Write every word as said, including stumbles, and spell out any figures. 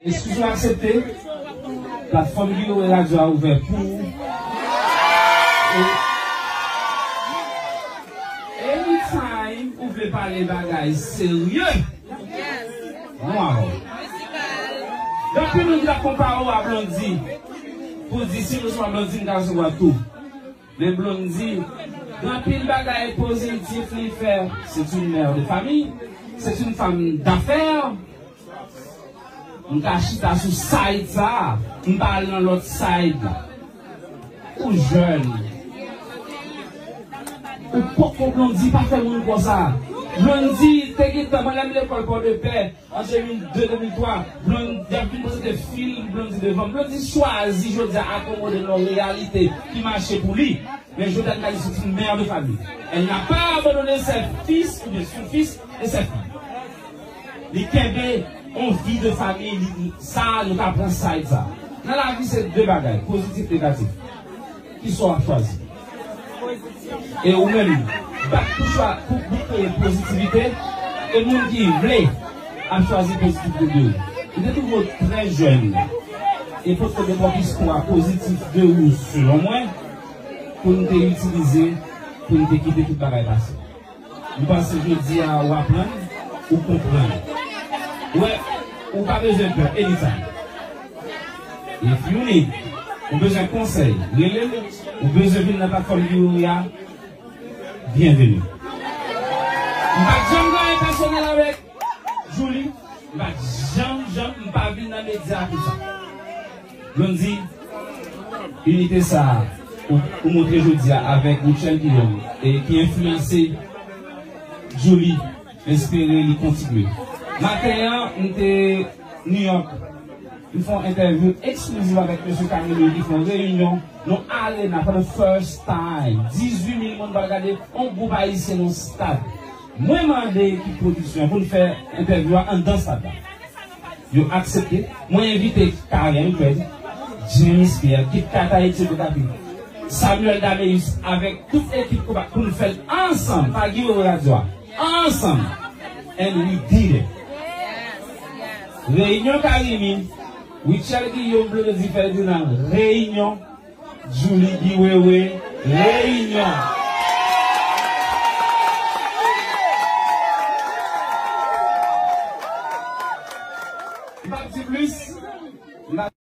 Eskiz ou aksepte? Platfòm Guiro Radio a ouvè pou ou. E anytime ou vle pale bagay serye, nou avè w. Gen anpil moun ki t ap konpare w a Blondy pou di si m resevwa Blondy, m ka resevwa tou. Men Blondy, gen anpil bagay pozitif li fè. C'est une mère de famille, c'est une femme d'affaires. M ka chita sou side sa a, m pa al nan lòt side la. Ou jèn. Ou poko Blondy, pa fè moun konsa. Blondy te gentan, mwen lè m lekòl Pòdepè, an de mil de, de mil twa, Blondy ap vin prezante fil Blondy devan m. Blondy chwazi jodi a akomode nan yon reyalite ki mache pou li. Men jodi a, li se une mère de famille. Elle n'a pas abandonné ses fils ou bien son fils et ses filles. Li kenbe yon vi de fanmi, li, sa, nou ka pran side sa. Nan lavi, se de bagay, pozitif, negatif. Kisa w ap chwazi? E ou menm, bat pou chwa, pou, pou kreye pozitivite, e moun ki vle ap chwazi pozitivite de ou. Li te twouve w trè jèn, e pote de pwòp istwa pozitif de ou, selon mwen, pou n te itilize, pou n te kite tout bagay pase. M panse jodi a ou aprann, ou konprann. Ou wè, ou pa bezwen pè anytime. If you need, ou bezwen konsèy, rele m. Ou bezwen vin nan platfòm Guiro a, byenveni. M pa t janm gen anyen pèsonèl avèk Djouly, m pa t janm, janm, m pa vin nan medya pou sa. Blondy, inite sa a, ou, ou montre jodi a avèk Rutshelle Guillaume, e ki enfliyanse Djouly, m espere li kontinye. Maten an, m te New York, m fè yon entèvyou eksklizif avèk mesye Camilo ki fè yon reyinyon nan arena for the first time. Dizuit mil moun pral gade yon gwoup ayisyen nan stad. Mwen mande ekip pwodiksyon pou n fè entèvyou a anndan stad la. Yo aksepte. Mwen envite Karen Fred, James Pierre, Kit Kat Ayiti, Bokapi, Samuel Dameus avèk tout ekip konpa pou n fè l ansanm, pa Guiro Radio a. Ansanm. And we did it. Reyinyon Carimi, Rutshelle Guillaume, Blondy Ferdinand, reyinyon, Djouly Guy Wewe, reyinyon. M p ap di plis. M p ap